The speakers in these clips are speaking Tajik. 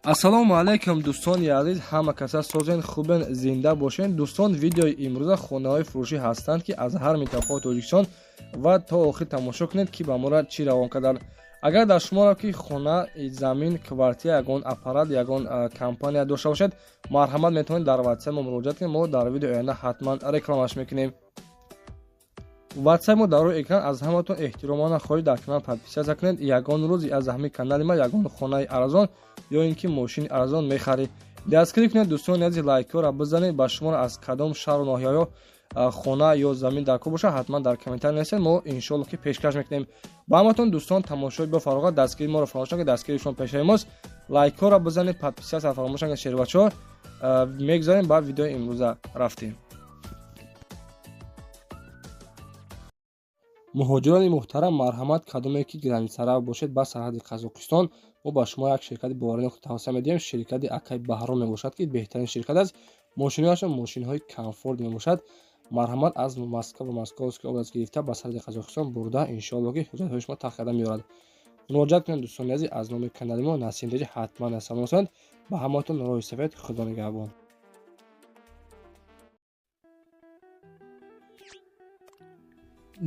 Ассалому алайкум, дӯстони азиз, ҳама каса созен, хубен, зинда бошен. Дӯстон, видеои имрӯза хонаҳои фурӯшӣ ҳастанд, ки аз ҳар минтақаи Тоҷикистон ва то охир тамошо кунед, ки ба мора чӣ равон карданд. Агар дар шуморо ки хона, замин, квартира, ягон аппарат, ягон компания дошта бошед, марҳамат, метавонед дар WhatsApp мо муроҷиат кунед. Мо дар видеои оянда ҳатман рекламаш мекунем. WhatsApp мо дар рӯи экран. Аз ҳаматон эҳтиромона хоҳиш, дар канал подписаться кунед. Ягон рӯзи аз ҳамин канали ма ягон хонаи арзон ё ин ки мошини арзон мехаред. Дастгирӣ кунед, дӯстони азиз, лайкҳоро бизанед. Ба шуморо аз кадом шаҳру ноҳияҳо хона ё замин дар кор бошад, ҳатман дар комментарий нависед, мо иншоалло ки пешкаш мекунем. Ба ҳаматон, дӯстон, тамошои бо фароғат, дастгирии моро фаромӯш накунед, дастгирии шумо пешаи мост. Лайкҳоро бизанед, подписаться фаромӯш накунед, шербачаҳо. Мегузарем ба видеои имрӯза, рафтем. Муҳоҷирони муҳтарам, марҳамат, кадоме ки границарав бошед ба сарҳади Қазоқистон, мо ба шумо як ширкати боваринок тавсия медиҳем. Ширкати акай Баҳром мебошад, ки беҳтарин ширкат аст. Мошинҳояшон мошинҳои комфорт мебошад. Марҳамат, аз Москва ва Московский область гирифта ба сарҳади Қазоқистон бурда, иншоалло ки ҳуҷҷатҳои шумо тақ карда меорад. Муроҷиат кунед, дӯстони азиз, аз номи канали мо Насим Теҷи ҳатман салом расонед. Ба ҳамаатон роҳи сафед, Худо нигаҳбон.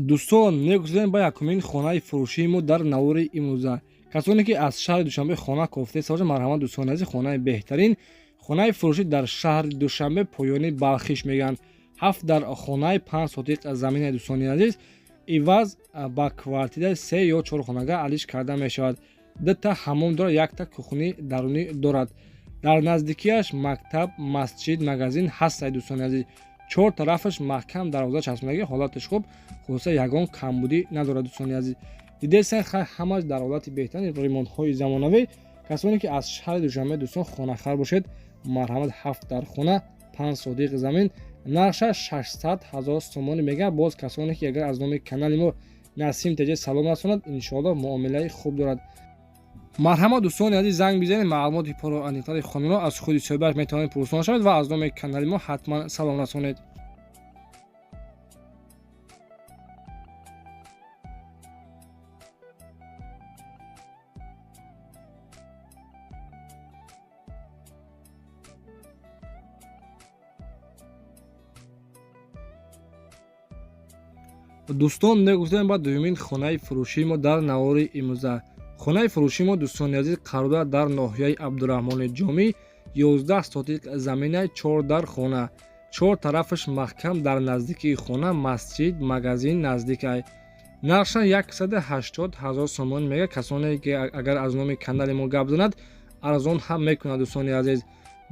Дӯстон, мегузарем ба якумин хонаи фурӯшии мо дар навори имрӯза. Касоне ки аз шаҳри Душанбе хона кофтеста бошад, марҳамат, дӯстони азиз, хонаи беҳтарин, хонаи фурӯшӣ дар шаҳри Душанбе, поёни Балхиш мегӯянд. Ҳафт дар хонаи, 5 сотиқ замини, дӯстони азиз, иваз ба квартираи се ё чор хонага алиш карда мешавад. Дута ҳаммом дорад, якта кухни дарунӣ дорад. Дар наздикиаш мактаб, масҷид, магазин ҳастад, дӯстони азиз. Чор тарафаш маҳкам, дарвоза часпондагӣ, ҳолаташ хуб, хулоса, ягон камбудӣ надорад, дӯстони азиз. Дидесен, хай, ҳамаш дар ҳолати беҳтарин, ремонтҳои замонавӣ. Касоне ки аз шаҳри Душанбе, дӯстон, хонахар бошед, марҳамат, ҳафт дар хона, 5 сотиқ замин, нархша 600 000 сомонӣ мегӯяд. Боз касоне ки агар аз номи канали мо Насим Теҷе салом расонад, иншоалло муомилаи хуб дорад. Марҳамат, дӯстони азиз, занг бизанед, маълумоти пурру аниқтари хонаро аз худи соҳибаш метавонед пурсон шавед ва аз номи канали мо ҳатман салом расонед. Дӯстон, мегузарем ба дуюмин хонаи фурӯшии мо дар навори имрӯза. Хонаи фурӯшии мо, дӯстони азиз, қарор дорад дар ноҳияи Абдураҳмони Ҷомӣ, 11 сотиқ замина, чор дар хона, чор тарафаш маҳкам, дар наздикии хона масҷид, магазин наздикай. Нархша 180 000 сомон мега. Касоне ки агар аз номи канали мо гап занад, арзон ҳам мекунад, дӯстони азиз.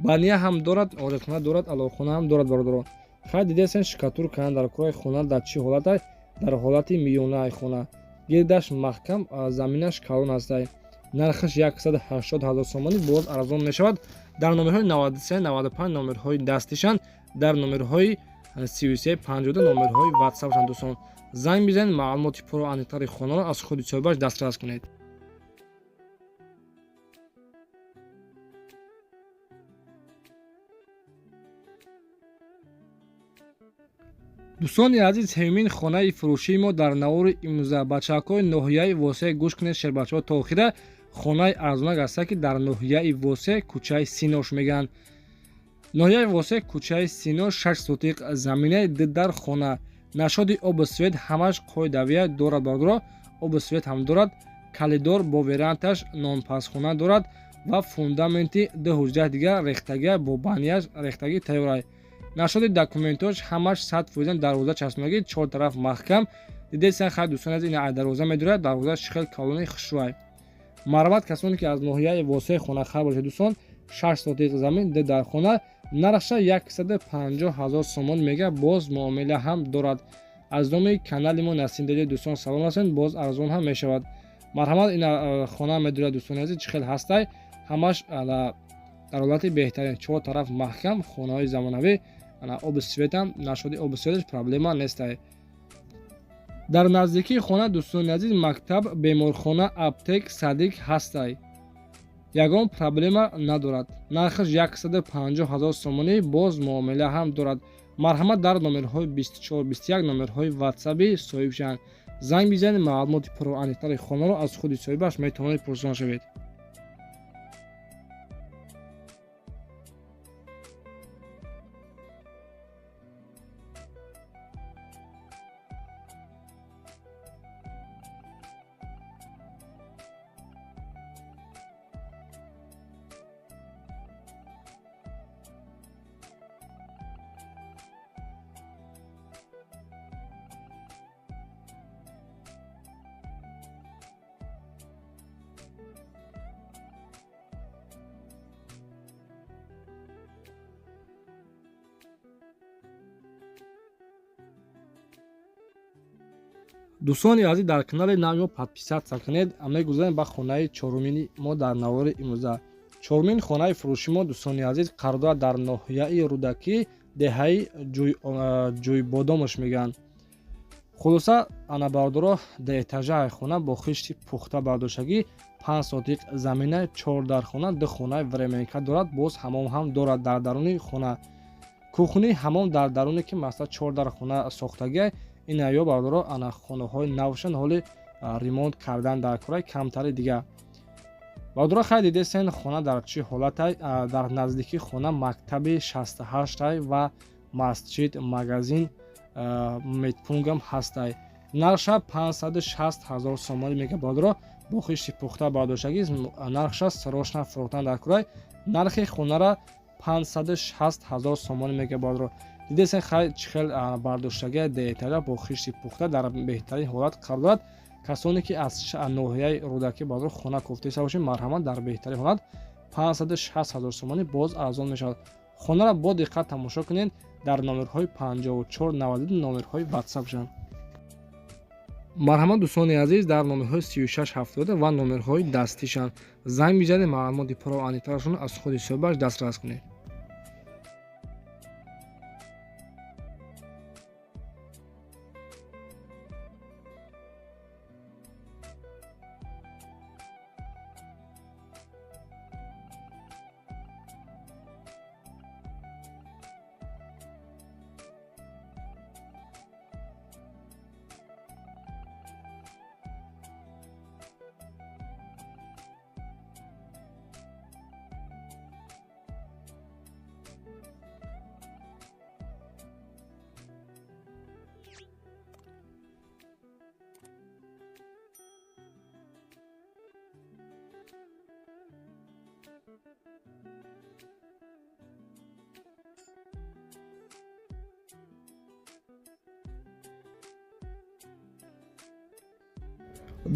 Баня ҳам дорад, ҳоҷатхона дорад, аловхона ҳам дорад, бародаро. Хай, дидесен, штукатурка карданд дар кораи хона дар чӣ ҳолата, дар ҳолати миёнаи хона, гирдаш маҳкам, заминаш калон ҳастай. Нархаш 180 000 сомонӣ, боз арзон мешавад. Дар номерҳои 93 95 номерҳои дастишанд, дар номерҳои 33 52 номерҳои ватсапшанд. Дӯстон, занг бизанед, маълумоти пурру аниқтари хонаро аз худи соҳибаш дастрас кунед. Дӯстони азиз, сеюмин хонаи фурӯшии мо дар навори имрӯза. Бачаҳакҳои ноҳияи Восе, гӯш кунед, шербачаҳо, то охира. Хонаи арзонак ҳаста, ки дар ноҳияи Восе, кӯчаи Синош мегӯянд. Ноҳияи Восе, кӯчаи Сино, 6 сотиқ заминаи, ду дар хона, нашоди обу свет ҳамаш қоидавия дорад, бародаро, обу свет ҳам дорад, коридор бо верандаш, нонпазхона дорад ва фундаменти ду ҳуҷраи дигар рехтагия, бо баняш рехтагӣ тайёрай. Нашоди документош ҳамаш 100%, дарвоза часпондагӣ, чор тараф маҳкам. Дидесан, хай, дӯстони азиз, ина дарвоза медорад, дарвоза хел калони хушрӯай. Марҳамат, касоне ки аз ноҳияи Восеи хонахар бошед, дӯстон, 6 сотиқ замин, ду дар хона, нархша 150 000 сомон мега, боз муомила ҳам дорад. Аз номи канали мо Насим Теҷи, дӯстон, салом расонед, боз арзон ҳам мешавад. Марҳамат, ина хона медорад, дӯстони азиз, чӣ хел ҳастай, ҳамаш дар ҳолати беҳтарин, чор тараф маҳкам, хонаҳои замонавӣ, оби светам, нашоди оби светаш проблема нестай. Дар наздикии хона, дӯстони азиз, мактаб, беморхона, аптек, садик ҳастай, ягон проблема надорад. Нархаш 150 000 сомонӣ, боз муомила ҳам дорад. Марҳамат, дар номерҳои 24 21 номерҳои ватсаби соҳиб шаванд, занг бизанед, маълумоти пурру аниқтари хонаро аз худи соҳибаш метавонед пурсон шавед. Дӯстони азиз, дар канали нави мо подписаться кунед. Мегузарем ба хонаи чорумини мо дар навори имрӯза. Чорумин хонаи фурӯши мо, дӯстони азиз, қарор дорад дар ноҳияи Рӯдакӣ, деҳаи Ҷӯйбодомаш мегӯянд. Хулоса, ана бародаро, деэтажаи хона бо хишти пухта бардоштагӣ, 5 сотиқ замина, 4 дар хона, 2 хонаи временка дорад, боз ҳамом ҳам дорад дар даруни хона. Кухни ҳамом дар даруне ки масалан 4 дар хона сохтагиай. Ин аё бародаро, ана хонаҳои навшан, ҳоли ремонт кардан дар кораи камтари дига. Бародаро, хай дидесен хона дар чӣ ҳолатай. Дар наздикии хона мактаби 68 ва масҷид, магазин, медпунктам ҳастай. Нархша 560 ҳазор сомонӣ мега, бародаро, бо хишти пухта бардоштагӣ. Нархша срочно фурӯхтан дар курай. Нархи хонара 560 ҳазор сомонӣ мега, бародаро. Дидесен хай чӣ хел бардоштагия, деэтажа бо хишти пухта дар беҳтарин ҳолат қарор дорад. Касоне ки аз ноҳияи Рӯдакӣ, бародаро, хона кофтеса бошед, марҳамат, дар беҳтарин ҳолат 560 ҳазор сомонӣ, боз арзон мешавад. Хонаро бо диққат тамошо кунед. Дар номерҳои 54 92 номерҳои ватсап шаванд. Марҳамат, дӯстони азиз, дар номерҳои 36 70 ва номерҳои дастишанд занг бизанед, маълумоти пурра аниқтарашонро аз худи соҳибаш дастрас кунед.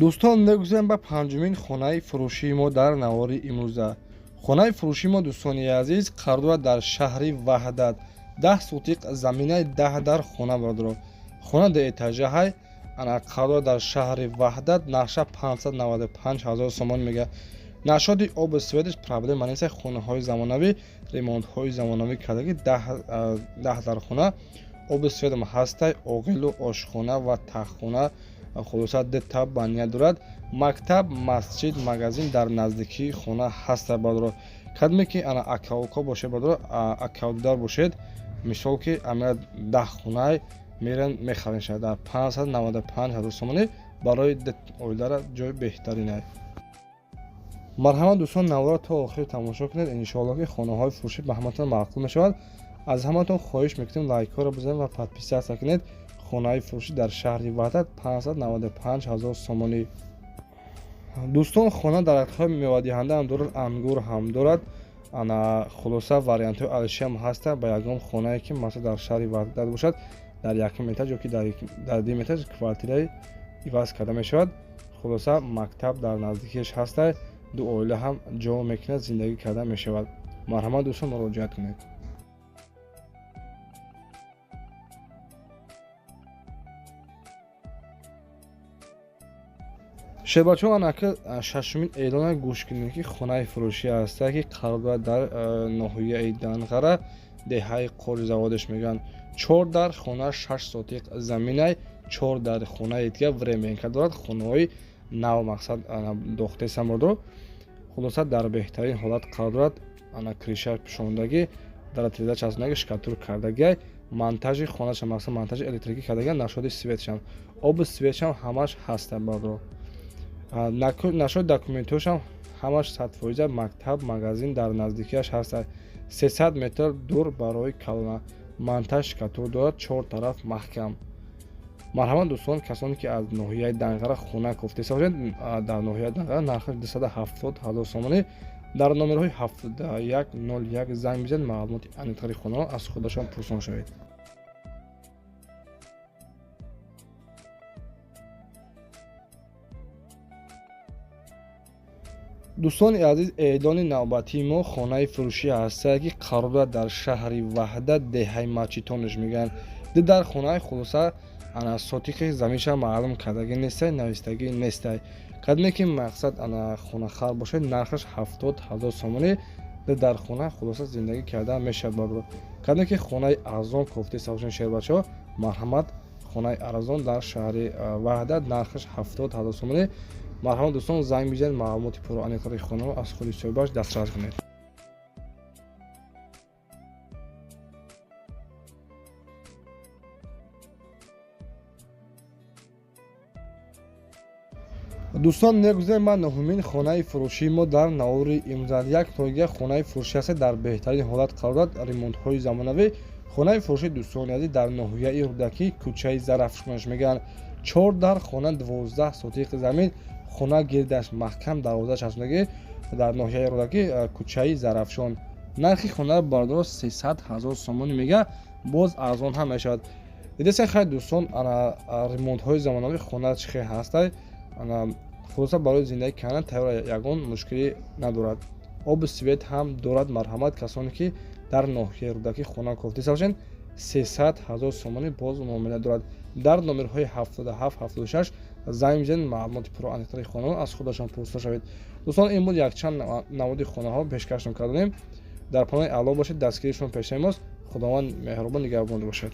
Дӯстон, мегузарем ба панҷумин хонаи фурӯшии мо дар навори имрӯза. Хонаи фурӯшии мо, дӯстони азиз, қарор дорад дар шаҳри Ваҳдат, 10 сотиқ заминаи, 10 дар хона, бародаро. Хона дуэтажаҳай, ана қарор дорад дар шаҳри Ваҳдат. Нархша 595 ҳазор сомон мега. Нашоди обу светаш проблема нест. Хонаҳои замонавӣ, ремонтҳои замонавӣ кардагӣ, 10 дар хона, обу светам ҳастай, оғилу ошхона ва таххона. Хулоса, дута баня дорад. Мактаб, масҷид, магазин дар наздикии хона ҳаста, бародаро. Кадме ки ана акауко бошед, бародаро, акаудар бошед, мисол ки ама 10 хонай меран мехарен шад дар 595 ҳазор сомонӣ, барои оилара ҷои беҳтаринай. Марҳамат, дӯстон, навора то охир тамошо кунед. Иншоалло ки хонаҳои фурӯшӣ ба ҳаматон маъқул мешавад. Аз ҳаматон хоҳиш мекунем, лайкҳоро бизанед ва подписаться кунед. Хонаи фурӯшӣ дар шаҳри Ваҳдат 595 ҳазор сомонӣ. Дӯстон, хона дарахтҳои мевадиҳанда ҳам дорад, ангур ҳам дорад. Ана хулоса, вариантҳои алишиам ҳастанд. Ба ягон хонае ки масалан дар шаҳри Ваҳдат бошад, дар якум этаж ё ки дар дуюм этаж квартираи иваз карда мешавад. Хулоса, мактаб дар наздикиаш ҳаста, ду оила ҳам ҷо мекунад, зиндагӣ карда мешавад. Марҳамат, дӯстон, муроҷиат кунед. Шербачаҳо, анака шашумин эълона гӯш кунед, ки хонаи фурӯшӣ ҳаста, ки қарор дорад дар ноҳияи Данғара, деҳаи Қоризаводаш мегӯянд. Чор дар хона, 6 сотиқ заминай, чор дар хонаи дига временка дорад. Хонаҳои нав, мақсад, дохтесам, бародаро. Хулоса, дар беҳтарин ҳолат қарор дорад. Ана крыша пӯшондагӣ, дар тиреза часпондагӣ, штукатур кардагиай, монтажи хонаша, мақсад, монтажи электрикӣ кардагиай, нашоди светшам, обу светшам ҳамаш ҳаста, бародаро. Нашоди документҳошам ҳамаш 100%. Мактаб, магазин дар наздикиаш ҳаста, 300 метр дур. Барои калона монтаж штукатур дорад, чор тараф маҳкам. Марҳамат, дӯстон, касоне ки аз ноҳияи Данғара хона кофтеса бошед, дар ноҳияи Данғара нархаш 270 ҳазор сомонӣ. Дар номерҳои 71 01 занг бизанед, маълумоти аниқтари хонаро аз худашон пурсон шавед. Дӯстони азиз, эълони навбатии мо хонаи фурӯшӣ ҳастае, ки қарор дорад дар шаҳри Ваҳдат, деҳаи Мачитонаш мегӯянд. Ду дар хонаи, хулоса, Ана сотихи заминша маълум кардагӣ нестай, навистагӣ нестай. Кадме ки мақсад ана хонахар бошад, нархаш 70 000 сомонӣ. Дар хона хулоса зиндагӣ карда мешавад, бародар. Кадме ки хонаи арзон кофтеста бошанд, шербачаҳо, марҳамат, хонаи арзон дар шаҳри Ваҳдат, нархаш 70 000 сомонӣ. Марҳамат, дӯстон, занг бизанед, маълумоти пурра аниқтари хонаро аз худи соҳибаш дастрас кунед. Дӯстон, мегузарем ба нуҳумин хонаи фурӯшии мо дар навори имрӯза. Як тоига хонаи фурӯшӣ ҳаст, дар беҳтарин ҳолат қарор дорад, ремонтҳои замонавӣ. Хонаи фурӯшии, дӯстони азиз, дар ноҳияи Рӯдакӣ, кӯчаи Зарафшонаш мегӯянд. Чор дар хона, 12 сотиқ замин, хона гирдаш маҳкам, дарвоза часпондагӣ, дар ноҳияи Рӯдакӣ, кӯчаи Зарафшон. Нархи хонаро бародаро 300 000 сомонӣ мега, боз арзон ҳам мешавад. Дидеса, хай, дӯстон, ремонтҳои замонавӣ хона чӣ хел ҳастай. Хулоса, барои зиндагӣ кардан тайёр, ягон мушкилӣ надорад, обу свет ҳам дорад. Марҳамат, касоне ки дар ноҳияи Рӯдакӣ хона кофтеста бошанд, 300 000 сомонӣ, боз муомила дорад. Дар номерҳои 77 76 занг бизанед, маълумоти пурра аниқтари хонаро аз худашон пурсида шавед. Дӯстон, ин буд якчанд намуди хонаҳо пешкашон кардем. Дар паноҳи Аллоҳ бошед, дастгирии шумо пешаи мост. Худованд меҳрубон нигаҳбон бошад.